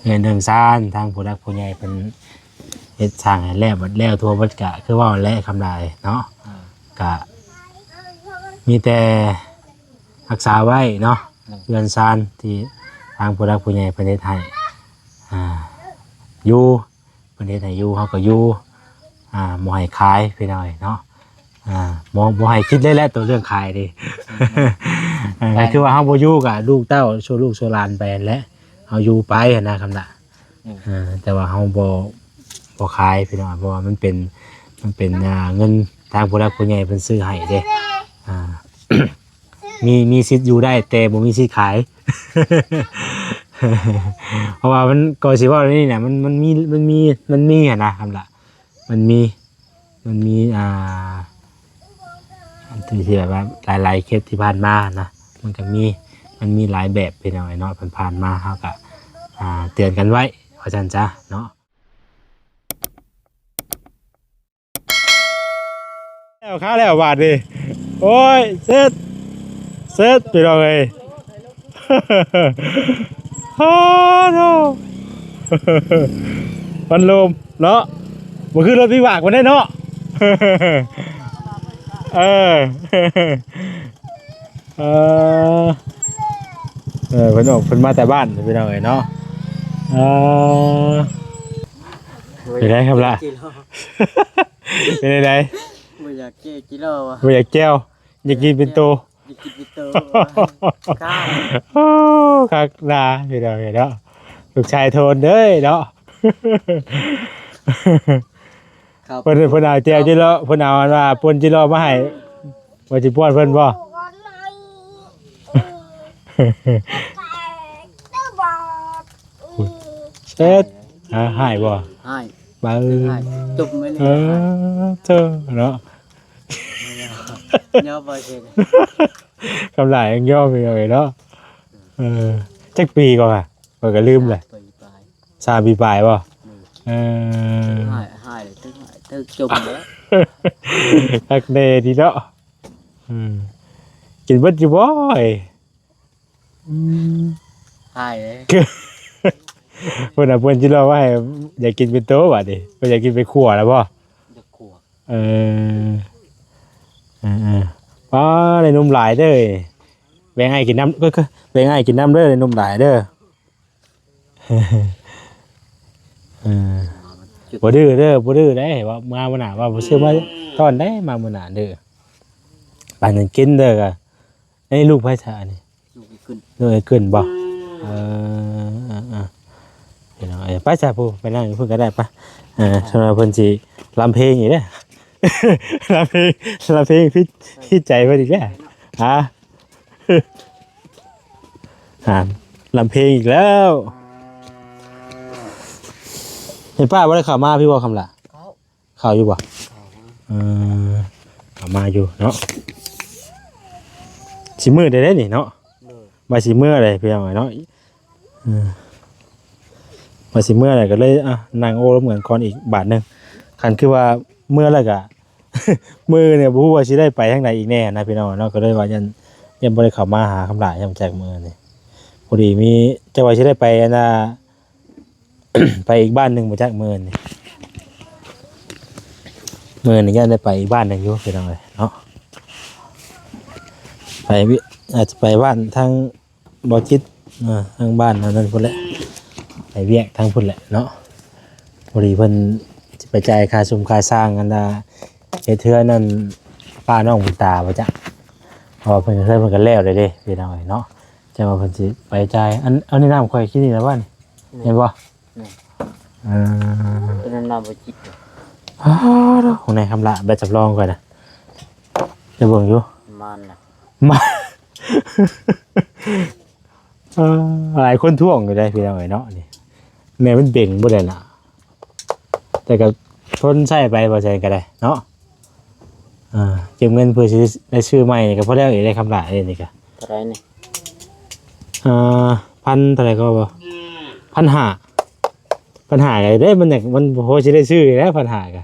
ເຮືອນເຮືອນຊານ ທາງຜູ້ຫຼັກຜູ້ໃຫຍ່ເພິ່ນເຮັດສ້າງໃຫ້ແລ້ວ ບັດແລ້ວທົ່ວເບິດ ກະຄືເວົ້າແຫຼະ ຄຳຫຼາຍເນາະ ອືມ ກະມີແຕ່ຮັກສາໄວ້ເນາະ ໂດຍ ເຮືອນຊານທີ່ທາງຜູ້ຫຼັກຜູ້ໃຫຍ່ເພິ່ນເຮັດໃຫ້ ອ່າ ຢູ່ ເພິ່ນເຮັດໃຫ້ຢູ່ ເຮົາກໍຢູ່ ອ່າ ບໍ່ໃຫ້ຂາຍ ພີ່ນ້ອງເນາະ ອ່າ ບໍ່ ບໍ່ໃຫ້ຄິດເລີຍແຫຼະ ໂຕເລື່ອງຂາຍນີ້ ອືມ ເອີ ໄປ ກໍຄືວ່າເຮົາບໍ່ຢູ່ ກໍລູກເຕົ້າ ໂຊລູກໂຊຫຼານໄປຫັ້ນແຫຼະ ເຮົາຢູ່ໄປຫັ້ນນະ ຄຳລະ ອືມ ເອີ ແຕ່ວ່າເຮົາບໍ່ ບໍ່ຂາຍ ພີ່ນ້ອງ ເພາະວ່າມັນເປັນ ມັນເປັນ ອ່າ ເງິນທາງຜູ້ຫຼັກຜູ້ໃຫຍ່ເພິ່ນຊື້ໃຫ້ເດ້ ອ່າ ມີ ມີສິດຢູ່ໄດ້ ແຕ່ບໍ່ມີສິດຂາຍ ເພາະວ່າມັນ ກໍຊິເວົ້າແນວນີ້ນະ ມັນ ມັນມີ ມັນມີ ມັນມີຫັ້ນນະ ຄຳລະ ມັນມີ ມັນມີ ອ່າ ອັນທີ່ ທີ່ແບບວ່າຫຼາຍໆເຄສທີ່ຜ່ານມານະ ມັນກໍມີ ມັນມີຫຼາຍແບບ ພີ່ນ້ອງເນາະ ຜ່ານໆມາ ເຮົາກໍ ອ່າ ເຕືອນກັນໄວ້ ວ່າຊັ້ນຊະເນາະ. ແລ້ວ ຄາແລ້ວບາດນີ້ ໂອ້ຍ ເຊັດ ເຊັດ ພີ່ນ້ອງເອີຍ ຮາໂທ ມັນລົມເນາະ ບໍ່ຄືລົດວິບາກມັນໄດ້ເນາະ ເອີ ເອີ ເອີ ເພິ່ນອອກ ເພິ່ນມາແຕ່ບ້ານ ພີ່ນ້ອງເອີຍເນາະ ເອີ ເປັນໄດຄຳລະ? ເປັນໃດ? ບໍ່ຢາກແກ້ວ ບໍ່ຢາກແກ້ວ ຢາກກິນເປັນໂຕ ຢາກກິນເປັນໂຕ ໂອ້ ຄັກນາ ພີ່ນ້ອງເອີຍເນາະ ລູກຊາຍໂທນເດີເນາະ ເພິ່ນ ເພິ່ນເອົາແຈ່ວຈິເລາະ ເພິ່ນເອົາອັນວ່າປ່ນຈິເລາະມາໃຫ້ ວ່າຊິປ້ອນເພິ່ນບໍ່? ເຊັດ ຫາ ຮ້າຍບໍ່? ຮ້າຍ ເບິ່ງ ຮ້າຍ ຈົບໄວ້ເລີຍ ເອີ ເຈົ້າເນາະ ຍອມບໍ່ເຊັດ ຄຳຫຼາຍຍັງຍອມຢູ່ເນາະ ເອີ ຈັກປີກໍຫາ ຂ້ອຍກໍລືມແຫຼະ ສາມປີປາຍ ສາມປີປາຍບໍ່? ອືມ ເອີ ຮ້າຍ ຮ້າຍ ເຖິງຮ້າຍ ເຖິງຈົມແລ້ວ ຄັກແນ່ດີເນາະ ອືມ ກິນເບິດຢູ່ບໍ່? ອືມ ຫາຍເລີຍ ເພິ່ນເອົາປ່ນຈິເລາະມາໃຫ້ ຢາກກິນເປັນໂຕບາດນີ້ ເພິ່ນຢາກກິນເປັນຂົ້ວແລ້ວບໍ່? ຢາກຂົ້ວ ເອີ ເອີໆ ປ້າ ໄດ້ນົມຫຼາຍເດີ ແບ່ງອ້າຍກິນນຳ ແບ່ງອ້າຍກິນນຳເດີ ໄດ້ນົມຫຼາຍເດີ ເອີ ບໍ່ດື້ເດີ ບໍ່ດື້ເດ້ ວ່າມາມື້ໜ້າ ວ່າບໍ່ຊື້ມາຕ້ອນເດ້ ມາມື້ໜ້າເດີ ປານນັ້ນກິນເດີ ກະ ອັນນີ້ລູກໃຜຊະອັນນີ້? ລູກໄອ້ກຶນ ລູກໄອ້ກຶນບໍ່? ເອີ ເອີໆ ພີ່ນ້ອງເອີຍ ໄປຊະ ຜູ້ໄປນັ່ງຢູ່ພຸ້ນກໍໄດ້ ໄປ ເອີ ສ່ວນວ່າເພິ່ນຊິລຳເພງອີກເດ້ ລຳເພງ ລຳເພງຜິດ ຜິດໃຈເພິ່ນອີກແລ້ວ ຮະ ຫາ ລຳເພງອີກແລ້ວ ເຫັນປ້າບໍ່ໄດ້ເຂົ້າມາພີ້ບໍ່ ຄຳລະ? ເຂົ້າຢູ່ບໍ່? ເອີ ເຂົ້າມາຢູ່ເນາະ ຊິມືດແລ້ວເດ້ນີ້ເນາະ ໂດຍ ວ່າຊິເມືອແລ້ວພີ່ນ້ອງເອີຍເນາະ ເອີ ວ່າຊິເມືອແລ້ວກໍເລີຍ ອ່ະ ນັ່ງໂອ້ລົມກັນກ່ອນອີກບາດໜຶ່ງ ຄັນຄືວ່າເມືອແລ້ວກໍ ມື້ນີ້ບໍ່ຮູ້ວ່າຊິໄດ້ໄປທາງໃດອີກແນ່ນະ ພີ່ນ້ອງເນາະ ກໍເລີຍວ່າຢ້ານ ຢ້ານບໍ່ໄດ້ເຂົ້າມາຫາຄຳຫຼາຍ ຍາມແຈກມື້ນີ້ ພໍດີມີ ຈັກວ່າຊິໄດ້ໄປອັນນ່າ ໄປອີກບ້ານໜຶ່ງບໍ່ຈັກມື້ນີ້ ມື້ນີ້ຢ້ານໄດ້ໄປອີກບ້ານໜຶ່ງຢູ່ພີ່ນ້ອງເອີຍເນາະ ໄປ ອາດຈະໄປບ້ານທາງບໍ່ຈິດ ເອີ ທາງບ້ານອັນນັ້ນພຸ້ນແຫຼະ ໄປວຽກທາງພຸ້ນແຫຼະເນາະ ພໍດີເພິ່ນຊິໄປຈ່າຍຄ່າຊຸມຄ່າຊ່າງອັນນ່າ ເຮັດເຮືອນນັ້ນ ປ້ານ້ອງບຸນຕາບໍ່ຈັກ ເພາະວ່າເພິ່ນ ເຮືອນເພິ່ນກໍແລ້ວແລ້ວເດ້ ພີ່ນ້ອງເອີຍເນາະ ຈັ່ງວ່າເພິ່ນຊິໄປຈ່າຍ ອັນ ອັນນີ້ນ້ຳຂ້ອຍກິນນີ້ລະບໍ່ນີ້ ແມ່ນ ເຫັນບໍ່? ແມ່ນ ເອີ ຕົວນັ້ນນ້ຳບໍ່ຈິດ ອ້າ ໂຫ ໃນຄຳລະແບບສຳລອງຂ້ອຍນະ ຈະເບິ່ງຢູ່ ມານນະ ມານ ເອີ ຫຼາຍຄົນທ້ວງຢູ່ເດ້ພີ່ນ້ອງເອີຍເນາະ ນີ້ ແມ່ນມັນເບັງບໍ່ໄດ້ນະ ແຕ່ກໍທົນໃຊ້ໄປ ບໍ່ໃຊ້ກໍໄດ້ເນາະ ເອີ ເກັບເງິນເພື່ອຊິໄດ້ຊື້ໃໝ່ນີ້ກໍພໍແລ້ວອີກໄດ້ຄຳຫຼາຍນີ້ກໍ ເທົ່າໃດນີ້? ເອີ ພັນເທົ່າໃດກໍບໍ່ ພັນຫ້າ ພັນຫ້າກໍໄດ້ ມັນຢາກ ມັນພໍຊິໄດ້ຊື້ແລ້ວ ພັນຫ້າກໍ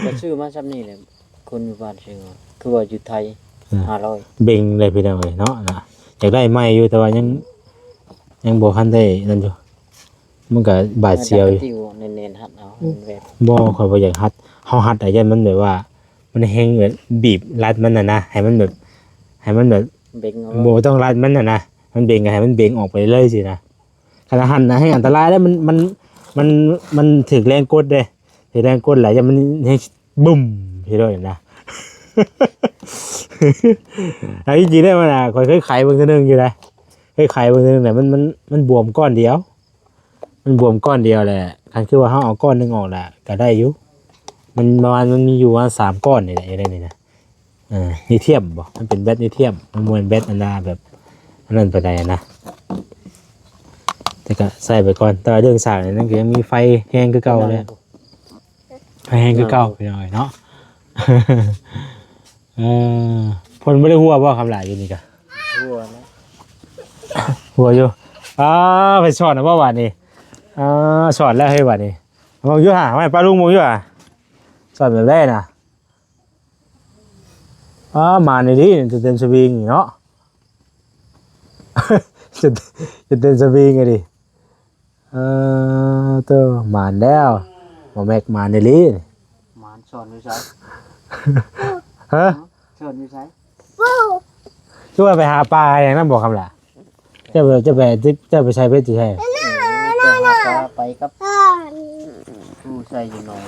ກໍຊື້ມາຊ່ຳນີ້ແຫຼະ ຄົນຢູ່ບ້ານຊື້ມາ ຄືວ່າຢູ່ໄທ ເອີ ຫ້າຮ້ອຍ ເບັງໄດ້ພີ່ນ້ອງເອີຍເນາະ ນະ ຢາກໄດ້ໃໝ່ຢູ່ ແຕ່ວ່າຍັງ ຍັງບໍ່ທັນໄດ້ນັ້ນຢູ່ ມັນກໍບາດສຽວຢູ່. ຕິວແໜ້ນໆ ຮັດເອົາ ອືມ ແບບ ບໍ່ ຂ້ອຍບໍ່ຢາກຮັດ. ເຮົາຮັດອະ ຢ້ານມັນແບບວ່າ ມັນແຮງແບບບີບລັດມັນນະນະ ໃຫ້ມັນແບບ ໃຫ້ມັນແບບ ເບັງເອົາ ບໍ່ຕ້ອງລັດມັນນະນະ ມັນເບັງກໍໃຫ້ມັນເບັງອອກໄປເລີຍຊີ້ນະ. ຄັນຫັນນະ ແຮງອັນຕະລາຍເດ້ ມັນ ມັນ ມັນ ມັນຖືກແຮງກົດເດ້ ຖືກແຮງກົດຫຼາຍ ຢ້ານມັນແຮງບຶ້ມ ຊິໂດດນະ. ເອົາຈິງໆ ເດ້ ມັນນະ ຂ້ອຍເຄີຍໄຂເບິ່ງເທື່ອໜຶ່ງຢູ່ນະ ເຄີຍໄຂເບິ່ງເທື່ອໜຶ່ງນະ ມັນ ມັນ ມັນບວມກ້ອນດຽວ ມັນບວມກ້ອນດຽວແຫຼະ. ຄັນຄືວ່າເຮົາເອົາກ້ອນໜຶ່ງອອກລະກໍໄດ້ຢູ່ ມັນປະມານ ມັນມີຢູ່ປະມານສາມກ້ອນນີ້ແຫຼະ ຢູ່ໃນນີ້ນະ. ເອີ ນິທຽມບໍ? ມັນເປັນແບັດນິທຽມ ມັນບໍ່ແມ່ນແບັດອັນນ່າແບບ ອັນນັ້ນປານໃດນະ ແຕ່ກໍໃສ່ໄປກ່ອນ. ແຕ່ວ່າເລື່ອງສ້າງນີ້ ມັນກໍຍັງມີໄຟແຮງຄືເກົ່າເລີຍ ໄຟແຮງຄືເກົ່າ ພີ່ນ້ອງເອີຍເນາະ. ເອີ ເພິ່ນບໍ່ໄດ້ຮົ່ວບໍ່ ຄຳຫຼາຍຢູ່ນີ້ກະ? ຮົ່ວແລ້ວ ຮົ່ວຢູ່. ອ້າ ໄປສອດແລ້ວບໍ່ບາດນີ້? ອ້າ ສອດແລ້ວເຮີ້ຍບາດນີ້. ເບິ່ງຢູ່ຫາ ໄວ້ປ້າລຸງເບິ່ງຢູ່ຫາ ສອດແບບໃດນະ? ອ້າ ມານີ້ດີ ຈະເຕັມສະວິງນີ້ເນາະ ຈະ ຈະເຕັມສະວິງນີ້ດີ. ເອີ ໂຕ ມາແລ້ວ ບໍ່ແມັກ ມານີ້ລີ. ມາສອນຢູ່ໃສ? ຮະ? ສອນຢູ່ໃສ? ຄືວ່າໄປຫາປາຫາຫຍັງນຳບໍ່ ຄຳຫຼາ? ເຈົ້າ ເຈົ້າໄປ ເຈົ້າໄປໃສ່ເບັດຢູ່ໃສ? ເອີ ໄປຫາປາ ໄປກັບຜູ້ໃສ່ຢູ່ໜອງ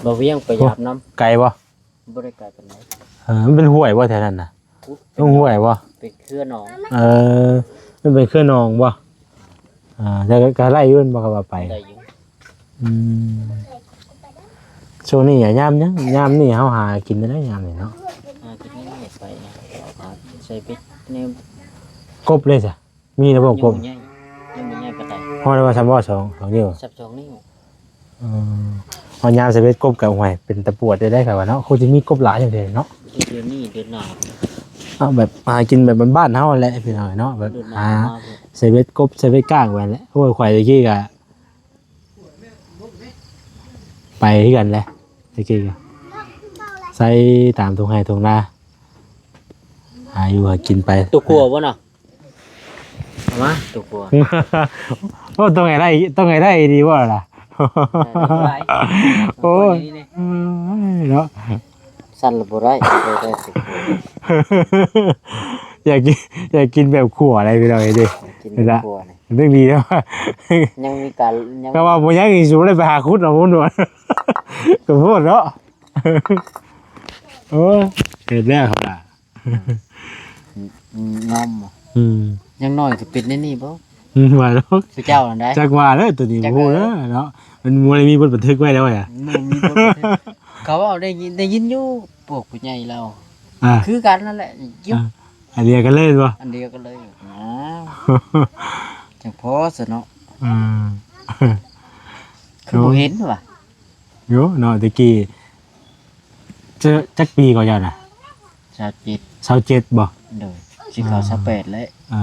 ບໍ່ວຽງໄປຢາມນຳ. ໄກບໍ່? ບໍ່ໄດ້ໄກປານໃດ. ເອີ ມັນເປັນຫ້ວຍບໍ່ແຖວນັ້ນນະ? ເປັນຫ້ວຍບໍ່? ເປັນເຄືອໜອງ. ເອີ ມັນເປັນເຄືອໜອງບໍ່? ເອີ ແຕ່ກໍ ກໍໄດ້ຢູ່ແມ່ນບໍ່ ຄັນວ່າໄປ? ໄດ້ຢູ່. ອືມ ຊ່ວງນີ້ຍາມຫຍັງ? ຍາມນີ້ເຮົາຫາກິນໄດ້ຍາມນີ້ເນາະ. ຫາກິນໄດ້ໄປ ຫາໃສ່ເບັດແນວ ກົບເລີຍຊະ. ມີແລ້ວບໍ່ກົບ? ຍັງບໍ່ໃຫຍ່ ຍັງບໍ່ໃຫຍ່ປານໃດ. ພໍໄດ້ວ່າສ່ຳບໍ່ ສອງ ສອງນິ້ວ? ສ່ຳສອງນິ້ວ. ເອີ ເອົາຍາມໃສ່ເບັດກົບກໍ ໂອ້ຍ ເປັນຕາປວດໄດ້ໄດ໋ ຂ້ອຍວ່າເນາະ. ຄືຊິມີກົບຫຼາຍຈັ່ງຊີ້ເນາະ. ເອີ ດຽວນີ້ເດືອນໜ້າ ເອົາແບບຫາກິນແບບບ້ານໆເຮົາແຫຼະ ພີ່ນ້ອງເນາະ. ແບບຫາໃສ່ເບັດກົບ ໃສ່ເບັດກ້າງໄວ້ແຫຼະ. ໂອ້ຍ ຂ້ອຍຕະກີ້ກໍ ໄປຄືກັນແຫຼະ ຕະກີ້ກໍໃສ່ຕາມທົ່ງໄຮ່ທົ່ງນາ ຫາຢູ່ຫາກິນໄປ. ຕົວກົວບໍ່ເນາະ? ເອົາມາຕົວກົວ. ໂອ້ ຕ້ອງໃຫ້ໄດ້ ຕ້ອງໃຫ້ໄດ້ດີບໍ່ລະ? ໂອ້ຍ ເອີຍ ເນາະ ສັ່ນລະບໍ່ໄດ້ ບໍ່ໄດ້ຕົວກົວ. ຢາກກິນ ຢາກກິນແບບຂົ້ວໄດ໋ ພີ່ນ້ອງເອີຍ. ກິນແບບຂົ້ວນີ້ ເລື່ອງດີເນາະ. ຍັງມີການ ຍັງ ກໍວ່າບໍ່ຍັງນີ້ ຊິບໍ່ໄດ້ໄປຫາຂຸດເອົາພຸ້ນ ກໍໂພດເນາະ. ໂອ້ຍ ເຮັດແລ້ວເຂົາລະ ອືມ ຍອມບໍ່? ອືມ ຢ່າງໜ້ອຍກໍເປັນແນວນີ້ບໍ່? ອືມ ວ່າແລ້ວ ຄືເຈົ້ານັ້ນໄດ໋. ຈັກວ່າແລ້ວ ຕົວນີ້ບໍ່ຮູ້ເດີເນາະ. ມັນບໍ່ໄດ້ມີບົດບັນທຶກໄວ້ແລ້ວຫວາ? ບໍ່ມີບົດບັນທຶກ. ເຂົາເວົ້າໄດ້ຍິນ ໄດ້ຍິນຢູ່ ພວກຜູ້ໃຫຍ່ລາວ ອ່າ ຄືກັນນັ້ນແຫຼະ ຢູ່ ອ່າ ອັນດຽວກັນເລີຍບໍ່? ອັນດຽວກັນເລີຍ. ອ້າວ ຈັ່ງພໍຊະເນາະ. ອືມ ຄືບໍ່ເຫັນຫວາ? ໂຍເນາະ ແຕ່ກີ້ ຈັກ ຈັກປີກໍເຈົ້ານະ? ຊາວເຈັດ. ຊາວເຈັດບໍ່? ໂດຍ ຊິເຂົ້າຊາວແປດແລ້ວ. ອ່າ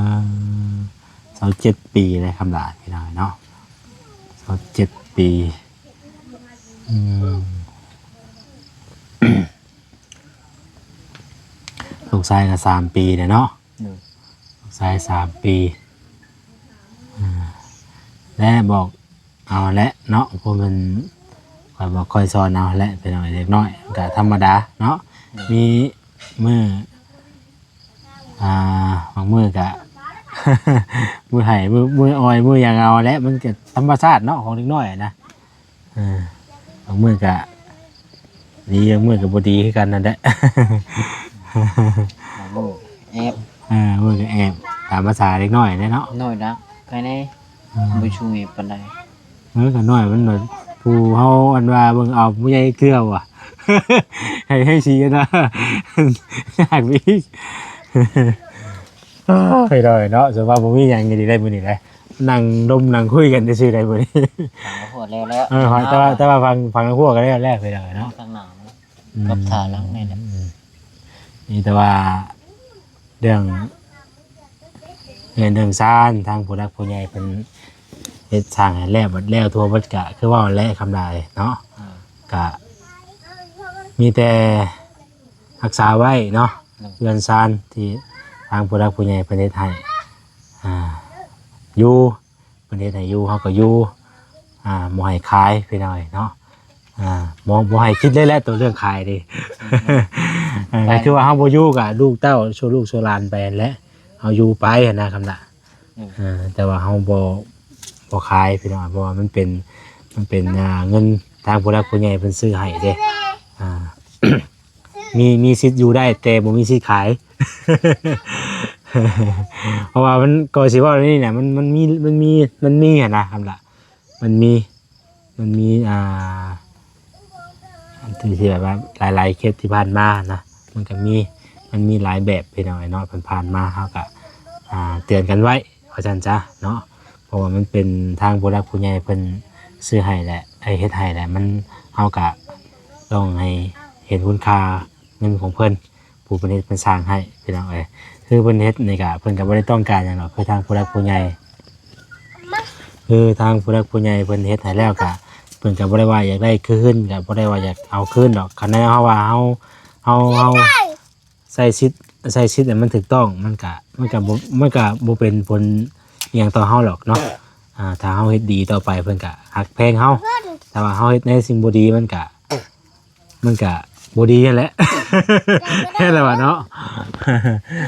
ຊາວເຈັດປີແລ້ວ ຄຳຫຼາຍ ພີ່ນ້ອງເນາະ ຊາວເຈັດປີ. ອືມ ລູກຊາຍກໍສາມປີແລ້ວເນາະ. ໂດຍ ລູກຊາຍສາມປີ. ອ່າ ແລະ ບອກເອົາແຫຼະເນາະ ພວກມັນ ຂ້ອຍບອກຂ້ອຍສອນເອົາແຫຼະ ພີ່ນ້ອງ. ເດັກນ້ອຍກໍທຳມະດາເນາະ. ໂດຍ ມີມື້ ອ່າ ບາງມື້ກະ ມື້ໄຫ້ ມື້ ມື້ອອຍ ມື້ຫຍັງເອົາແຫຼະ ມັນກະທຳມະຊາດເນາະ ຂອງເດັກນ້ອຍນະ. ເອີ ບາງມື້ກະດີ ບາງມື້ກະບໍ່ດີຄືກັນນັ້ນແຫຼະ. ບາງມື້ແອບ ເອີ ບາງມື້ກະແອບ ຕາມພາສາເດັກນ້ອຍແຫຼະເນາະ. ນ້ອຍນັກ ໃຄແນ່ ອືມ ບໍ່ຊູ່ປານໃດ. ເອີ ກໍນ້ອຍມັນແບບ ຜູ້ເຮົາອັນວ່າເບິ່ງເອົາຜູ້ໃຫຍ່ເທື່ອວ່າ ໃຫ້ ໃຫ້ສີອັນວ່າ ຍາກໄປອີກ. ໂອ້ຍ ເນາະ ສ່ວນມາກບໍ່ມີຫຍັງອີ່ຫຼີໄດ໋ມື້ນີ້ໄດ໋ ນັ່ງດົມນັ່ງຄຸຍກັນຊື່ໆໄດ໋ມື້ນີ້. ຟັງແລ້ວ ເອີ ແຕ່ວ່າ ແຕ່ວ່າຟັງ ຟັງທັງພວກກໍແລ້ວແລ້ວໄປເນາະ ທາງໜ້າ ອືມ ກັບທ່າຫຼັງນີ້ແຫຼະ. ອືມ ມີແຕ່ວ່າ ເລື່ອງເຮືອນເລື່ອງຊານ ທາງຜູ້ຫຼັກຜູ້ໃຫຍ່ເພິ່ນເຮັດສ້າງໃຫ້ແລ້ວ ບັດແລ້ວທົ່ວເບິດກະຄືເວົ້າແຫຼະ ຄຳຫຼາຍເນາະ. ອືມ ກະມີແຕ່ຮັກສາໄວ້ເນາະ ໂດຍ ເຮືອນຊານທີ່ທາງຜູ້ຫຼັກຜູ້ໃຫຍ່ເພິ່ນເຮັດໃຫ້ ອ່າ ຢູ່. ເພິ່ນເຮັດໃຫ້ຢູ່ ເຮົາກໍຢູ່ ອ່າ ບໍ່ໃຫ້ຂາຍພີ່ນ້ອງເນາະ. ອ່າ ບໍ່ ບໍ່ໃຫ້ຄິດເລີຍແຫຼະ ໂຕເລື່ອງຂາຍນີ້. ເອີ ກໍຄືວ່າເຮົາບໍ່ຢູ່ ກໍລູກເຕົ້າ ໂຊລູກໂຊຫຼານໄປຫັ້ນແຫຼະ ເຮົາຢູ່ໄປຫັ້ນນະ ຄຳລະ. ອືມ ເອີ ແຕ່ວ່າເຮົາບໍ່ ບໍ່ຂາຍພີ່ນ້ອງ ເພາະວ່າມັນເປັນ ມັນເປັນ ອ່າ ເງິນທາງຜູ້ຫຼັກຜູ້ໃຫຍ່ເພິ່ນຊື້ໃຫ້ເດ້. ອ່າ ມີ ມີສິດຢູ່ໄດ້ ແຕ່ບໍ່ມີສິດຂາຍ. ເພາະວ່າມັນ ກໍຊິເວົ້າແນວນີ້ນະ ມັນ ມັນມີ ມັນມີ ມັນມີຫັ້ນນະ ຄຳລະ ມັນມີ ມັນມີ ອ່າ ທີ່ ທີ່ແບບວ່າຫຼາຍໆເຄສທີ່ຜ່ານມານະ ມັນກໍມີ ມັນມີຫຼາຍແບບພີ່ນ້ອງເນາະ ເພິ່ນຜ່ານມາ ເຮົາກໍ ອ່າ ເຕືອນກັນໄວ້ວ່າຊັ້ນຊະເນາະ. ເພາະວ່າມັນເປັນທາງຜູ້ຫຼັກຜູ້ໃຫຍ່ເພິ່ນຊື້ໃຫ້ແຫຼະ ໃຫ້ເຮັດໃຫ້ແຫຼະ ມັນ ເຮົາກະຕ້ອງໃຫ້ເຫັນຄຸນຄ່າເງິນຂອງເພິ່ນ ຜູ້ເພິ່ນເຮັດເພິ່ນສ້າງໃຫ້ພີ່ນ້ອງເອີຍ. ຄືເພິ່ນເຮັດນີ້ກະ ເພິ່ນກະບໍ່ໄດ້ຕ້ອງການຫຍັງດອກ ຄືທາງຜູ້ຫຼັກຜູ້ໃຫຍ່ ຄືທາງຜູ້ຫຼັກຜູ້ໃຫຍ່ເພິ່ນເຮັດໃຫ້ແລ້ວກະ ເພິ່ນກະບໍ່ໄດ້ວ່າຢາກໄດ້ຄືນ ກະບໍ່ໄດ້ວ່າຢາກເອົາຄືນດອກ. ຄັນແນວເຮົາວ່າເຮົາ ເຮົາ ເຮົາ ໃຊ້ສິດ ໃຊ້ສິດໃຫ້ມັນຖືກຕ້ອງ ມັນກະ ມັນກະບໍ່ ມັນກະບໍ່ເປັນຜົນອີ່ຫຍັງຕໍ່ເຮົາດອກເນາະ. ອ່າ ຖ້າເຮົາເຮັດດີຕໍ່ໄປ ເພິ່ນກະຮັກແພງເຮົາ ແຕ່ວ່າເຮົາເຮັດໃນສິ່ງບໍ່ດີ ມັນກະ ມັນກະບໍ່ດີຫັ້ນແຫຼະ ແມ່ນແລ້ວວ່າເນາະ.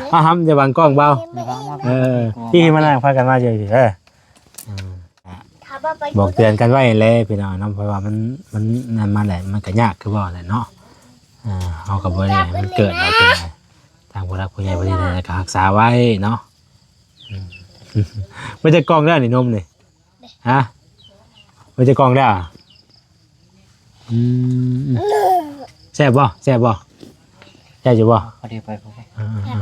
ເຮົາຫ້າມຢ່າບັງກ້ອງເບົາ ເອີ ທີ່ມານັ່ງພາກັນມາຢູ່ພີ້ເອີ. ອືມ ບອກເຕືອນກັນໄວ້ແຫຼະພີ່ນ້ອງເນາະ ເພາະວ່າມັນ ມັນນັ້ນມາແຫຼະ ມັນກໍຍາກຄືເວົ້າແຫຼະເນາະ. ເອີ ເຮົາກໍບໍ່ໄດ້ໃຫ້ມັນເກີດເນາະ ທາງຜູ້ຫຼັກຜູ້ໃຫຍ່ເພິ່ນເຮັດໃຫ້ ກໍຮັກສາໄວ້ເນາະ. ອືມ ເບິດຈັກກ່ອງແລ້ວນີ້ ນົມນີ້? ຮະ ເບິດຈັກກ່ອງແລ້ວ? ອືມ ແຊບບໍ່? ແຊບບໍ່? ແຊບຢູ່ບໍ່? ພໍດີໄປ ພໍໄປ ເອີ ເອີ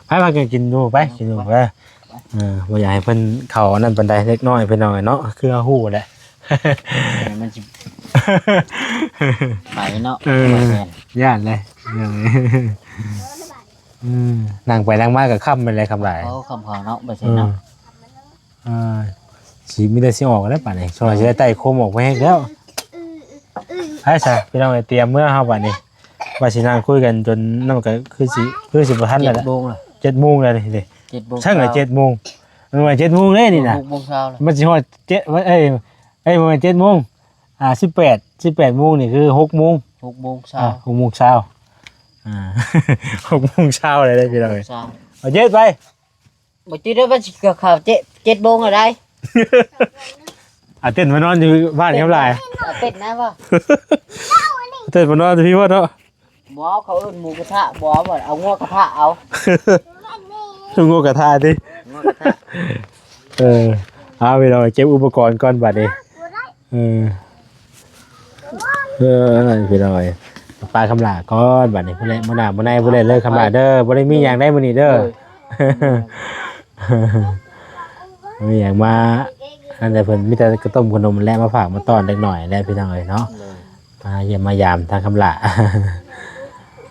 ເອີ ໄປ ພາກັນກິນຢູ່ ໄປ ກິນຢູ່ ໄປ. ເອີ ບໍ່ຢາກໃຫ້ເພິ່ນເຂົ້າອັນນັ້ນປານໃດ ເດັກນ້ອຍພີ່ນ້ອງເນາະ ຄືເຮົາຮູ້ແຫຼະ ມັນຊິໄປເນາະ. ເອີ ຢ້ານເລີຍ ເອີ ນັ່ງໄປນັ່ງມາກໍຄ່ຳໄປແລ້ວ ຄ່ຳຫຼາຍ ເອີ ຄ່ຳເຂົາເນາະ ບໍ່ໃຊ່ເນາະ. ອ່າ ຊິມີແຕ່ຊິອອກແລ້ວບາດນີ້ ຊ່ວຍຊິໄດ້ໄຕ່ໂຄມອອກໄປແຮກແລ້ວ. ໄປຊະ ພີ່ນ້ອງເອີຍ ຕຽມເມືອເຮົາບາດນີ້ ວ່າຊິນັ່ງຄຸຍກັນຈົນນັ້ນ ກໍຄືຊິ ຄືຊິບໍ່ທັນແລ້ວ ເຈັດໂມງແລ້ວ ເຈັດໂມງແລ້ວນີ້ເດ້. ເຈັດໂມງ ຊ່າງລະ ເຊົ້າ ເຈັດໂມງ ມັນວ່າເຈັດໂມງເດ້ນີ້ນະ ຫົກໂມງເຊົ້າແລ້ວ ມັນຊິຮອດເຈັດ ເອີຍ ເອີຍ ບໍ່ແມ່ນເຈັດໂມງ ອ່າ ສິບແປດ ສິບແປດໂມງນີ້ຄືຫົກໂມງ ຫົກໂມງເຊົ້າ ອ່າ ຫົກໂມງເຊົ້າ ອ່າ ຫົກໂມງເຊົ້າແລ້ວເດ້ພີ່ນ້ອງເອີຍ. ເອົາເຈັດໄປ ບໍ່ຈິດວ່າຊິເຂົ້າເຈັດ ເຈັດໂມງແລ້ວໃດ. ອາເຕັ້ນມານອນຢູ່ບ້ານຄຳຫຼາຍ ອາເຕັ້ນນະບໍ່ ອາເຕັ້ນມານອນຢູ່ພີ້ບໍ່ເນາະ. ບໍ່ເອົາ ເຂົາເອີ້ນໝູກະທະ ບໍ່ເອົາ ບໍ່ເອົາ ງົວກະທະເອົາ ງົວກະທະຕິ ງົວກະທະ. ເອີ ເອົາ ພີ່ນ້ອງເກັບອຸປະກອນກ່ອນບາດນີ້. ເອີ ເອີ ພີ່ນ້ອງເອີຍ ໄປຄຳຫຼາກ່ອນບາດນີ້ ພຸ້ນແຫຼະ ມື້ໜ້າມື້ໃນພຸ້ນແຫຼະເລີຍຄຳຫຼາເດີ ບໍ່ໄດ້ມີຫຍັງໄດ໋ມື້ນີ້ເດີ. ໂດຍ ບໍ່ມີຫຍັງມາ ອັນໃດເພິ່ນມີແຕ່ກະຕົ້ມຂະໜົມແຫຼະ ມາຝາກມາຕ້ອນເດັກນ້ອຍແຫຼະພີ່ນ້ອງເອີຍເນາະ. ໂດຍ ມາຢ້ຽມມາຢາມທາງຄຳຫຼາ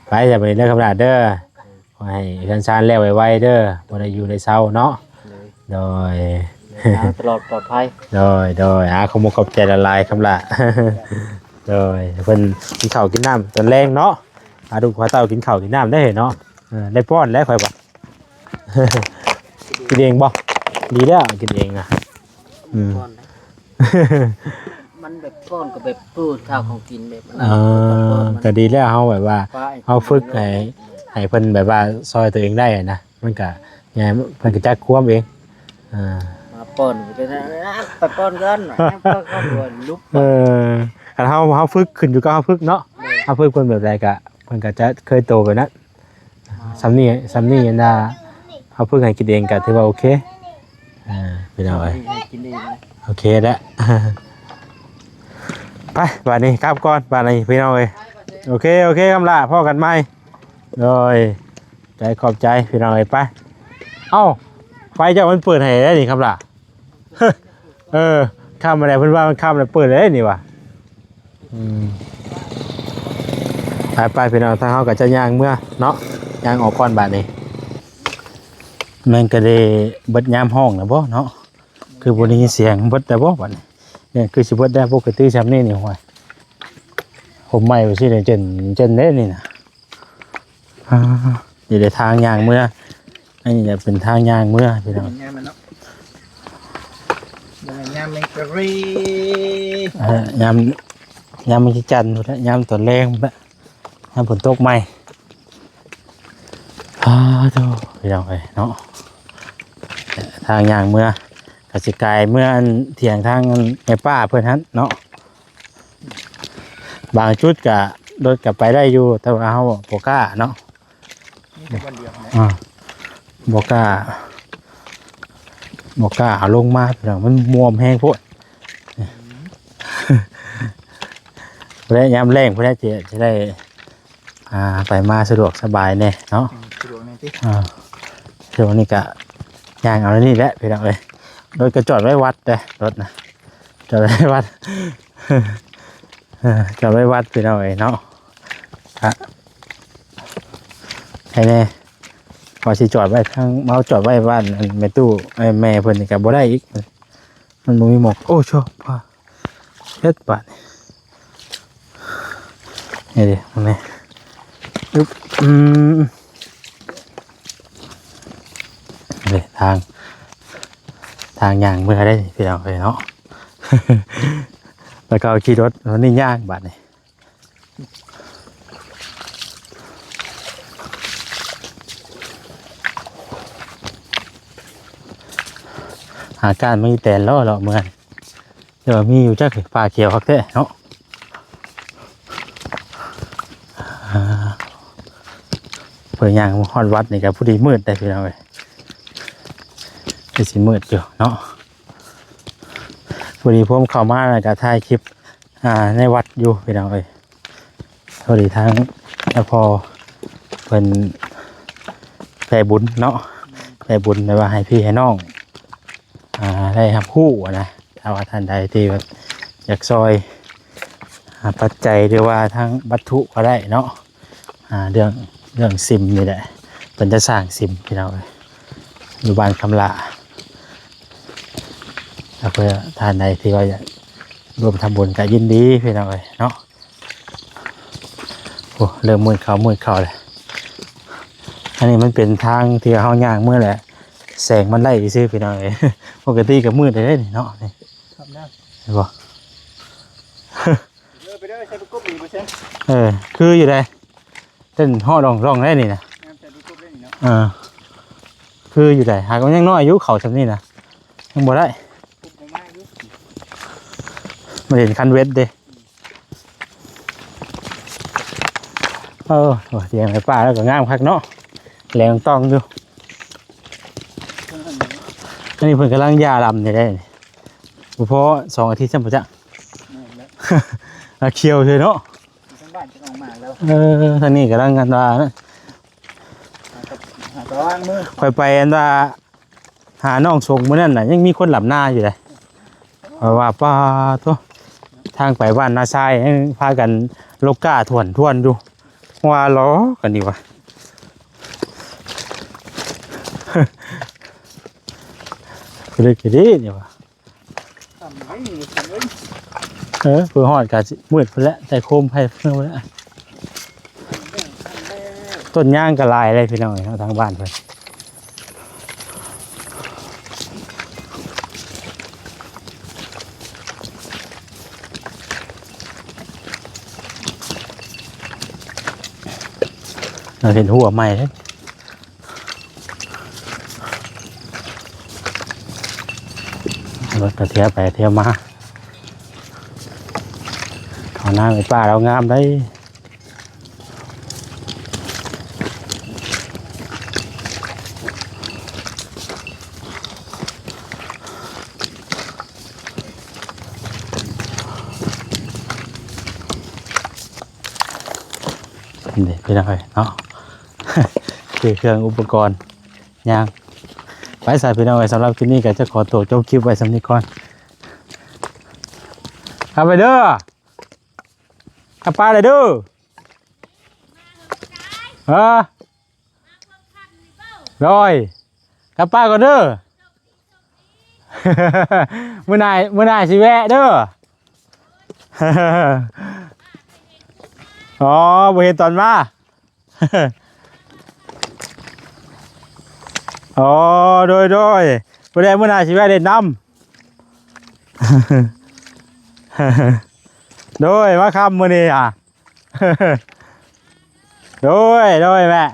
ໄປຊະບາດນີ້ເດີຄຳຫຼາເດີ. ຂໍໃຫ້ເຮືອນຊານແລ້ວໄວໆເດີ ບໍ່ໄດ້ຢູ່ໄດ້ເຊົາເນາະ. ໂດຍ ເດີນທາງຕະຫຼອດປອດໄພ. ໂດຍ ໂດຍ ອາ ຂອບມຸກຂອບໃຈຫຼາຍໆຄຳຫຼາ. ໂດຍ ເພິ່ນກິນເຂົ້າກິນນ້ຳຕອນແລງເນາະ ພາລູກພາເຕົ້າກິນເຂົ້າກິນນ້ຳໄດ້ເນາະ. ເອີ ໄດ້ປ້ອນແລ້ວຂ້ອຍວ່າ ກິນເອງບໍ່? ດີແລ້ວກິນເອງນະ. ອືມ ມັນແບບປ້ອນກໍແບບ ເອີ ຖ້າເຂົາກິນແບບ ເອີ ກໍດີແລ້ວ ເຮົາແບບວ່າ ເຮົາຝຶກໃຫ້ ໃຫ້ເພິ່ນແບບວ່າຊ່ອຍຕົວເອງໄດ້ນະ ມັນກໍ ເພິ່ນກໍຈັກຄວາມເອງ. ເອີ ມາປ້ອນ ໄປປ້ອນກ່ອນ ເອີ ຄັນເຮົາ ເຮົາຝຶກ ຂຶ້ນຢູ່ກັບເຮົາຝຶກເນາະ. ເອີ ເຮົາຝຶກເພິ່ນແບບໃດກໍ ເພິ່ນກໍຈະເຄີຍໂຕແບບນັ້ນ. ສ່ຳນີ້ ສ່ຳນີ້ອັນນ່າ ເຮົາຝຶກໃຫ້ກິນເອງກໍຖືວ່າໂອເຄ. ອ່າ ພີ່ນ້ອງເອີຍ ໃຫ້ກິນເອງນະ ໂອເຄແລ້ວ. ໄປ ບາດນີ້ກັບກ່ອນ ບາດນີ້ພີ່ນ້ອງເອີຍ. ໂອເຄ ໂອເຄ ຄຳຫຼ້າ ພໍ້ກັນໃໝ່. ໂດຍ ໃຈຂອບໃຈພີ່ນ້ອງເອີຍ. ໄປ ເອົ້າ ໄຟເຈົ້າມັນເປີດໃຫ້ໄດ້ນີ້ ຄຳຫຼ້າ. ເອີ ຄ່ຳມາແລ້ວ ເພິ່ນວ່າມັນຄ່ຳແລ້ວ ເປີດໄດ້ນີ້ຫວາ. ອືມ ໄປໆ ພີ່ນ້ອງ ທາງເຮົາກໍຈະຍ່າງເມືອເນາະ ຍ່າງອອກກ່ອນບາດນີ້. ແມ່ນກໍໄດ້ເບິດຍາມຮ້ອງແລ້ວບໍ່ເນາະ ຄືບໍ່ໄດ້ຍິນສຽງ ເບິດແລ້ວບໍ່ບາດນີ້. ແມ່ນຄືຊິເບິດແລ້ວ ປົກກະຕິຊ່ຳນີ້ນີ້ ໂອ້ຍ ຫົ່ມໄມ້ວ່າຊິໄດ້ເຈັນ ເຈັນເດ້ນີ້ນະ. ອ່າ ນີ້ແຫຼະທາງຍ່າງເມືອ ອັນນີ້ແຫຼະເປັນທາງຍ່າງເມືອພີ່ນ້ອງ. ງາມແມ່ນເນາະ. ບໍ່ແມ່ນຍາມແມງກະຣີ ເອີ ຍາມ ຍາມແມງຈັນພຸ້ນແຫຼະ ຍາມຕອນແລງພຸ້ນແຫຼະ ຍາມຝົນຕົກໃໝ່. ອ້າໂທ້ ພີ່ນ້ອງເອີຍເນາະ ທາງຍ່າງເມືອ ກໍຊິກາຍເມືອອັນຖຽງທາງອັນແມ່ປ້າເພິ່ນຫັ້ນເນາະ. ບາງຈຸດກະລົດກະໄປໄດ້ຢູ່ ແຕ່ວ່າເຮົາບໍ່ກ້າເນາະ ມີແຕ່ບ່ອນດຽວຫັ້ນແຫຼະ ອ່າ ບໍ່ກ້າ ບໍ່ກ້າເອົາລົງມາພີ່ນ້ອງ ມັນມ່ວມແຮງໂພດ ອືມ ແລະຍາມແລ້ງພຸ້ນແຫຼະ ຈະ ຈະໄດ້ ອ່າ ໄປມາສະດວກສະບາຍແດ່ເນາະ ອືມ ສະດວກແດ່ຕິ ອ່າ ຊ່ວງນີ້ກະຍ່າງເອົາແນວນີ້ແຫຼະພີ່ນ້ອງເອີຍ ລົດກະຈອດໄວ້ວັດເດ້ ລົດນະ ຈອດໄວ້ວັດ ເອີ ຈອດໄວ້ວັດພີ່ນ້ອງເອີຍເນາະ ກະ ໃຫ້ແດ່ ວ່າຊິຈອດໄວ້ທາງ ເຮົາຈອດໄວ້ບ້ານອັນແມ່ຕູ້ ເອີ ແມ່ເພິ່ນນີ້ກະບໍ່ໄດ້ອີກ ມັນບໍ່ມີໝອກ ໂອ້ ໂຊ ພາ ເຮັດບາດນີ້ ນີ້ເດ້ ນີ້ ອຶບ ອືມ ນີ້ທາງ ທາງຍ່າງເມືອໄດ້ພີ່ນ້ອງເອີຍເນາະ ແລ້ວກໍຂີ່ລົດ ນີ້ຍ່າງບາດນີ້. ຫາການມີແຕນລໍ້ເລາະເມືອ ແຕ່ວ່າມີຢູ່ຈັກ ປ່າຂຽວຄັກແທ້ເນາະ ອ່າ ເພິ່ນຍ່າງຮອດວັດນີ້ກໍພໍດີມືດໄດ໋ພີ່ນ້ອງເອີຍ ຄືຊິມືດຢູ່ເນາະ ພໍດີຜົມເຂົ້າມາແລ້ວກໍຖ່າຍຄລິບ ອ່າ ໃນວັດຢູ່ພີ່ນ້ອງເອີຍ ພໍດີທາງຫຼວງພໍ່ເພິ່ນໃຈບຸນເນາະ ໃຈບຸນແບບວ່າໃຫ້ພີ່ໃຫ້ນ້ອງ ອ່າ ໄດ້ຮັບຮູ້ນະ ຖ້າວ່າທ່ານໃດທີ່ວ່າຢາກຊ່ອຍ ອ່າ ປັດໄຈ ຫຼືວ່າທາງວັດຖຸກໍໄດ້ເນາະ ອ່າ ເລື່ອງ ເລື່ອງສິມນີ້ແຫຼະ ເພິ່ນຈະສ້າງສິມພີ່ນ້ອງເອີຍ ຢູ່ບ້ານຄຳຫຼ້າ ແລ້ວເພື່ອທ່ານໃດທີ່ວ່າຢາກຮ່ວມທຳບຸນກໍຍິນດີພີ່ນ້ອງເອີຍເນາະ. ໂອ້ ເລີ່ມມືດເຂົ້າ ມືດເຂົ້າແລ້ວ ອັນນີ້ມັນເປັນທາງທີ່ເຮົາຍ່າງເມືອແຫຼະ ແສງມັນໄລ່ຊື່ໆ ພີ່ນ້ອງເອີຍ ປົກກະຕິກໍມືດແລ້ວນີ້ເນາະ ນີ້ ເຫັນບໍ່? ເດີໄປເດີ ໃສ່ປະກົບນີ້ບໍ່ເຊັງ ເອີ ຄືຢູ່ໃດ ເຕັ້ນເຮາະລ່ອງໆ ໄດ້ນີ້ນະ ງາມໃສ່ປະກົບໄດ້ນີ້ເນາະ ເອີ ຄືຢູ່ໃດ ຫາກມັນຍັງນ້ອຍຢູ່ ເຂົ້າຊ່ຳນີ້ນະ ຍັງບໍ່ໄດ້ ມັນເຫັນຄັນເວັດເດ້ ເອີ ໂອ້ ຖຽງໃນປ່າແລ້ວກໍງາມຄັກເນາະ ແຫຼງຕ່ອງຢູ່ ອັນນີ້ເພິ່ນກຳລັງຢາລຳນີ້ໄດ໋ ບໍ່ພໍສອງອາທິດຊ້ຳບໍ່ຈັກ ແມ່ນແລ້ວ ອາ ຂຽວເລີຍເນາະ ທາງບ້ານຈະອອກມາແລ້ວ ເອີ ທາງນີ້ກຳລັງອັນວ່າ ຫາກັບ ຫາກັບວາງມື ຂ້ອຍໄປອັນວ່າ ຫານ້ອງສົງມື້ນັ້ນນະ ຍັງມີຄົນດຳນາຢູ່ເດ້ ຂ້ອຍວ່າ ປາໂທ້ ທາງໄປບ້ານນາຊາຍ ຍັງພາກັນລົກກ້າຖ້ວນໆ ຢູ່ ວ່າລໍ້ກັນນີ້ວ່າ ຄືເລີຍຄືດີນີ້ວ່າ ເອີ ເພື່ອຮອດກະຊິມືດພຸ້ນແຫຼະ ໃຕ້ໂຄມໄຟເພິ່ນພຸ້ນແຫຼະ ຕົ້ນຍາງກໍຫຼາຍເລີຍພີ່ນ້ອງເອີຍເນາະ ທາງບ້ານເພິ່ນ ເຮົາເຫັນຫົວໃໝ່ເດ້ ລົດກະທຽວໄປທຽວມາ ເຂົ້ານາໄອ້ປ້າລາວງາມໄດ໋ ນີ້ພີ່ນ້ອງເອີຍເນາະ ຄືເຄື່ອງອຸປະກອນຍ່າງ ໄປຊະພີ່ນ້ອງເອີຍ ສຳລັບຄລິບນີ້ກໍຈະຂໍຕົວຈົບຄລິບໄວ້ສ່ຳນີ້ກ່ອນ ກັບໄປເດີ ກັບໄປເດີ ເອີ ໂດຍ ກັບປ້າກ່ອນເດີ ມື້ໜ້າ ມື້ໜ້າຊິແວະເດີ ອໍ ບໍ່ເຫັນຕອນມາ ອໍ ໂດຍ ໂດຍ ຜູ້ໃດມື້ໜ້າຊິແວະເລ່ນນຳ ໂດຍ ມາຄ່ຳມື້ນີ້ຫາ ໂດຍ ໂດຍແມ່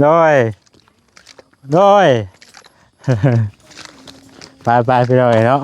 ໂດຍ ໂດຍ ໄປໆ ພີ່ນ້ອງເອີຍເນາະ